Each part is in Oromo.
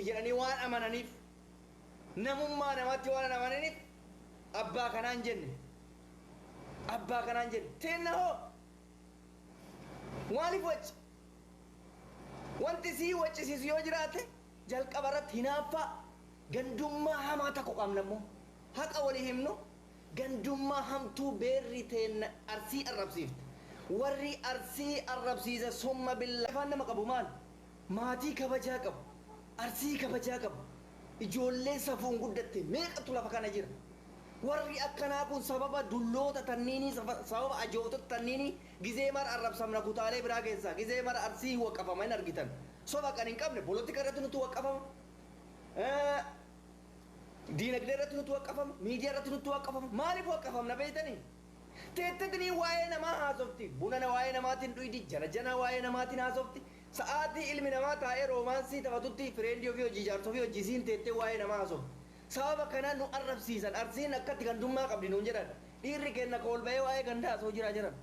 jedhanii waan amananiif, namummaa namaatti waan amananiif abbaa kanaan jenne. Abbaa kanaan jenne. Teenna hoo maaliif wacci? Wanti sii waccisiisu yoo jiraate, jalqaba irratti hinaaffaa, gandummaa hamaa tokko qabna. Immoo haqa walii himnu, gandummaa hamtuu beerri teenna Arsii arrabsiifte. Warri Arsii arrabsiise summa billaa afaan nama qabu maal? Maatii kabajaa qabu, Arsii kabajaa qabu, ijoollee safuun guddatte meeqatu lafa kana jira? Warri akkanaa kun sababa dulloota tanniinii, sababa ajootota tanniinii gizee mara arrabsamna. Kutaalee biraa keessaa gizee mara Arsii waqafama hin argitan. Soba kan hin qabne, polotika irratti nuti waqafama, diinagdee irratti nuti waqafama, miidiyaa irratti nuti waqafama. Maaliif waqafamna beeytanii? Teettetanii waa'ee namaa haasofti, buna waa'ee namaatiin dhuydi, jana jana waa'ee namaatiin haasofti. Sa'aatii ilmi namaa taa'ee romance taphatutti, friend ofii hojii, jaarsa ofii hojii, siin teettee waa'ee namaa haasofti. Sababa kanaan nu arrabsiisan. Arsiin akkatti gandummaa qabdi nuun jedhan. Dhiirri kenna kool ba'ee waa'ee gandaa haasoo jira jedhan.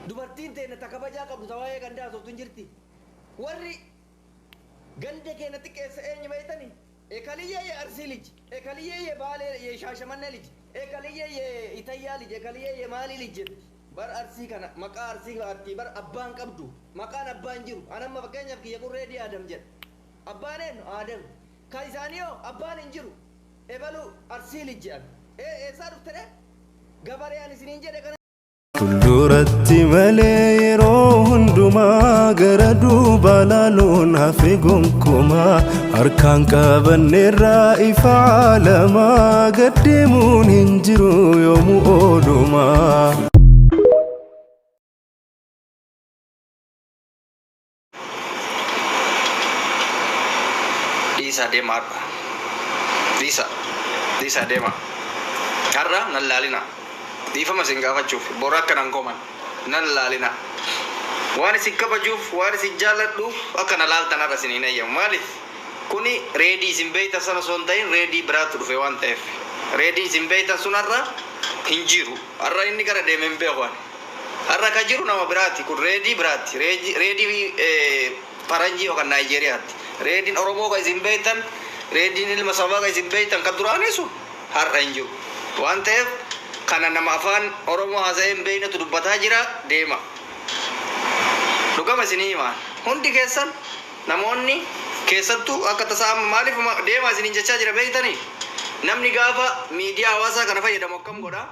Dubartiin teenya ta kabajaa qabdu ta waa'ee gandaa haasoftu hin jirti. Warri ganda keenya xiqqeessa eenyu beeytanii? Ekaliyyee ye Arsii lij, ekaliyyee ye Baalee ye Shaashamannee lij, ekaliyyee ye Itayyaa lij, ekaliyyee ye maalii lij jetti. Bar Arsii kana maqaa Arsii atti bar abbaan qabdu, maqaan abbaan jiru. Anamma fakkeenyaaf kiyya kun Reedii Aadam jedha. Abbaan eenyu? Aadam. Kan isaanii hoo abbaan hin jiru. Ebalu Arsii lij jedhan. Eessaa dhufte dha? Gabaree ani isiniin jedhe kana. Fuulduratti malee yeroo hundumaa gara duuba laaluun hafe gonkumaa. Harkaan qabanneerraa ifa caalamaa, gaddeemuun hin jiru yoomuu oolumaa. Dhiisaa deema har'a. Dhiisa. Dhiisaa deema. Har'a nan laalina. Dhiifama isin gaafachuuf boru akka nan koman nan laalina. Waan isin kabajuuf, waan isin jaalladhuuf akka na laaltan har'a isin hin eeyyamu. Maaliif? Kuni Reedii isin beeytan sana osoo hin ta'in Reedii biraatu dhufe waan ta'eef. Reedii isin beeytan sun har'a hin jiru. Har'a inni gara deeme hin beeku ani. Har'a ka jiru nama biraati. Kun Reedii biraati. Reedii faranjii yookaan Naayijeeriyaati. Reediin Oromoo kan isin beektan, Reediin ilma sabaa kan isin beektan kan duraanii sun har'a hin jiru. Waan ta'eef kana nama afaan Oromoo haasa'ee hin beeknetu dubbataa jira, deema. Dhugama isinii himaa. Hundi keessan namoonni keessattuu akka tasaa amma maaliif deemaa isiniin jechaa jira beektanii? Namni gaafa miidiyaa hawaasaa kana fayyadamu akkam godhaa?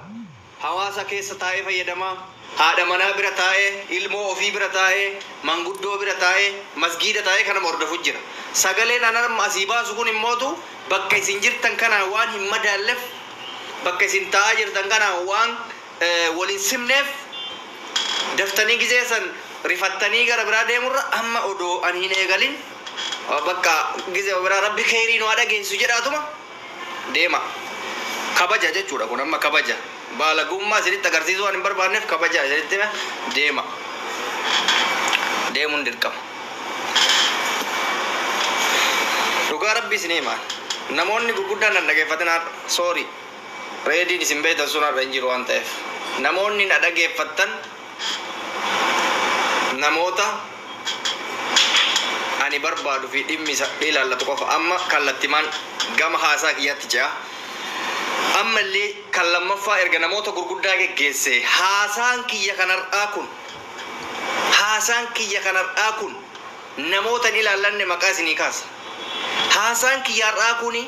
Hawaasa keessa taa'ee fayyadamaa, haadha manaa bira taa'ee, ilmoo ofii bira taa'ee, manguddoo bira taa'ee, masgiida taa'ee kanama hordofu jira. Sagaleen an amma asii baasu kun immootu bakka isin jirtan kanaan waan hin madaallef, bakka isin taa'aa jirtan kanaan waan wal hin simneef, daftanii gizee san rifattanii gara biraa deemurra amma odoo ani hin eegalin bakka gizee biraa rabbi kheyrii nu haa dhageessisu jedhaatuma deema. Kabaja jechuudha kun amma kabaja. Baalagummaa isinitti agarsiisuu waan hin barbaanneef kabaja isinitti hime, deema. Deemuun dirqama. Dhugaa rabbi isin hima. Namoonni gurguddaan nan dhageeffatin har'a. Sorry. Reediin isin beektan sun har'a hin jiru waan ta'eef. Namoonni na dhageeffattan namoota ani barbaadu fi dhimmi isa ilaallatu qofa. Amma kallattimaan gama haasaa kiyyaatti ce'a. Amma illee kan lammaffaa erga namoota gurguddaa geggeesse, haasaan kiyya kan har'aa kun, haasaan kiyya kan har'aa kun namoota hin ilaallanne maqaa isinii kaasa. Haasaan kiyya har'aa kuni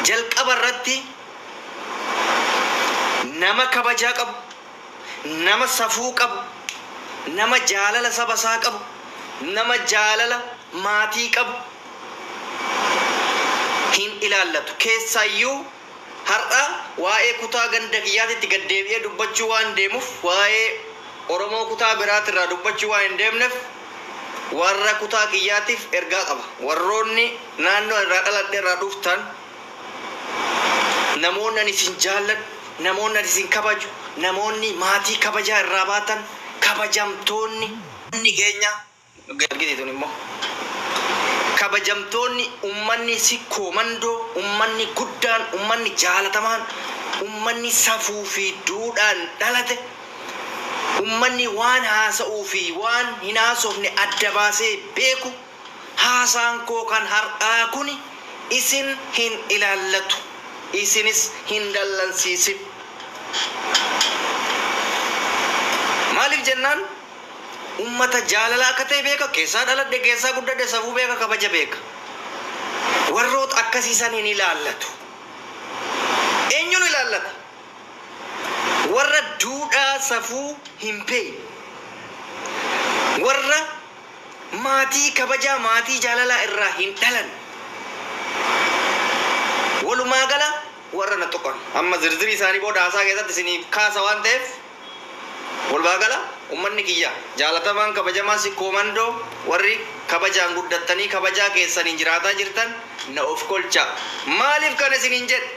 jalqaba irratti nama kabajaa qabu, nama safuu qabu, nama jaalala saba isaa qabu, nama jaalala maatii qabu hin ilaallatu. Keessaayyuu har'a waa'ee kutaa ganda kiyyaatitti gad deebi'ee dubbachuu waan deemuuf, waa'ee Oromoo kutaa biraatirraa dubbachuu waan hin deemneef, warra kutaa kiyyaatiif ergaa qaba. Warroonni naannoo irraa dhaladhe irraa dhuftan, namoonni ani isin jaalladhu, namoonni ani isin kabaju, namoonni maatii kabajaa irraa baatan, kabajamtoonni keenya argisiisun immoo kabajamtoonni ummanni Sikkoo Mandoo, ummanni guddaan, ummanni jaalatamaan, ummanni safuu fi duudhaan dhalate, ummanni waan haasa'uu fi waan hin haasofne adda baasee beeku. Haasaan koo kan har'aa kuni isin hin ilaallatu, isinis hin dallansiisin. Maaliif jennaan ummata jaalala akka ta'e beeka, keessaa dhaladhe, keessaa guddadhe, safuu beeka, kabaja beeka. Warroota akkasii san hin ilaallatu. Eenyuun ilaallata? Warra duudhaa safuu hin beekne. Warra maatii kabajaa, maatii jaalalaa irraa hin dhalanne. Walumaa gala warra na tuqan. Amma zirzirii isaanii booda haasaa keessatti isiniif kaasa waan ta'eef walumaa gala ummanni kiyya jaalatamaan kabajamaan Sikkoo Mandoo warri kabajaan guddattanii kabajaa keessaniin jiraataa jirtan na of kolcha. Maaliif kana isiniin jedhe?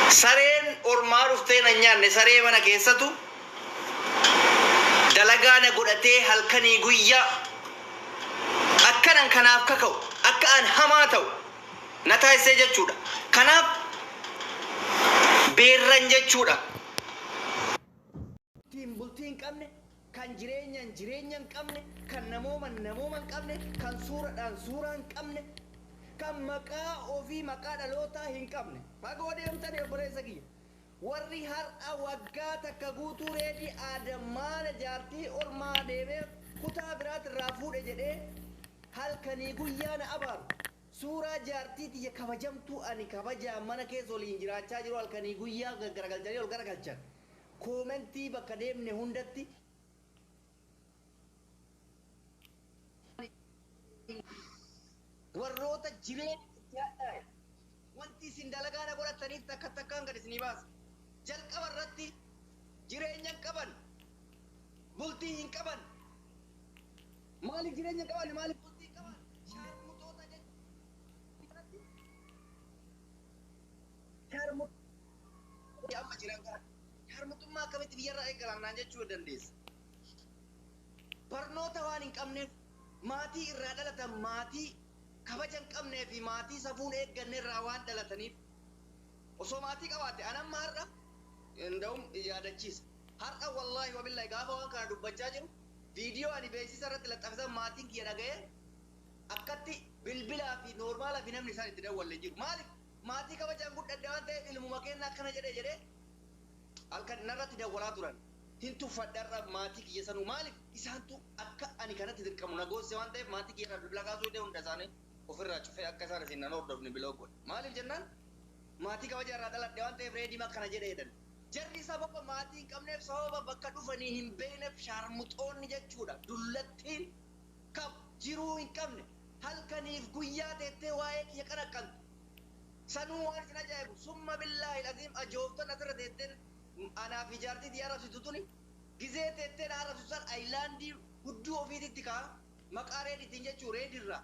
Sareen ormaa dhuftee na nyaanne, saree mana keessatu dalagaa na godhatee halkanii guyyaa akkanan kanaaf kaka'u, akka an hamaa ta'u na taasisee jechuudha. Kanaaf beerran jechuudha. Ittiin bultii hin qabne, kan jireenyaan jireenya hin qabne, kan namooman namooma hin qabne, kan suuradhaan suuraa hin qabne, kan maqaa ofii maqaa dhalootaa hin qabne. Fagoo deemtanii obboleessa kiyya. Warri har'a waggaa takka guutuu Reedii Aadam maala jaartii ormaa deemee kutaa biraati irraa fuudhe jedhee halkanii guyyaa na abaaru. Suuraa jaartii tiyya kabajamtuu ani kabajaan mana keessa waliin jiraachaa jiru halkanii guyyaa garagalchanii ol garagalchan. Koomentii bakka deemne hundatti warroota jireenya itti hadhaa'e. Wanti isin dalagaa na godhataniif takka takkaan gad isinii baasa. Jalqaba irratti jireenya hin qaban, bultii hin qaban. Maaliif jireenya hin qaban? Maaliif bultii hin qaban? Shaarmuxoota jechuudha. Shaarmuxoota amma jiran kana. Shaarmuxummaa akkamitti biyyarraa eegalan naan jechuu dandeessa. Barnoota waan hin qabneef, maatii irraa dhalatan maatii kabaja hin qabnee fi maatii safuun eegganne irraa waan dhalataniif. Osoo maatii qabaatte an amma har'a nda'um yaadachiisa. Har'a wallaahi wabillahi gaafa waan kana dubbachaa jiru viidiyoo ani beeksisa irratti laxxafisan maatiin kiyya dhaga'ee akkatti bilbilaa fi noormaalaa fi namni isaan itti dawwalle jiru. Maaliif maatii kabajaan guddadhe waan ta'eef ilmuma keenya akkana jedhee jedhee halkan narratti dawwalaa turan. Hin tuffadharra maatii kiyya sanuu maaliif isaantu akka ani kanatti dirqamu na goosse waan ta'eef maatii kiyya irraa bilbila kaasuu illee hunda isaanii ofirraa cufee akka isaan isin nan hordofne biloo godhe. Maaliif jennaan maatii kabaja irraa dhaladhe waan ta'eef Reedii akkana jedhee jedhan. Jarri sababa maatii hin qabneef, sababa bakka dhufanii hin beekneef shaarmuxoonni jechuudha. Dullattiin kab jiruu hin qabne halkaniif guyyaa teettee waa'ee kiyya qanaqqantu. Sanuu waan isin ajaa'ibu summa billaahi aziim ajooftan asirra teetteen anaaf ijaartii tiyya arrabsitu tuni gizee teetteen arrabsitu san ayilaandii hudduu ofiititti ka'a maqaa Reeditiin jechuu Reedirraa.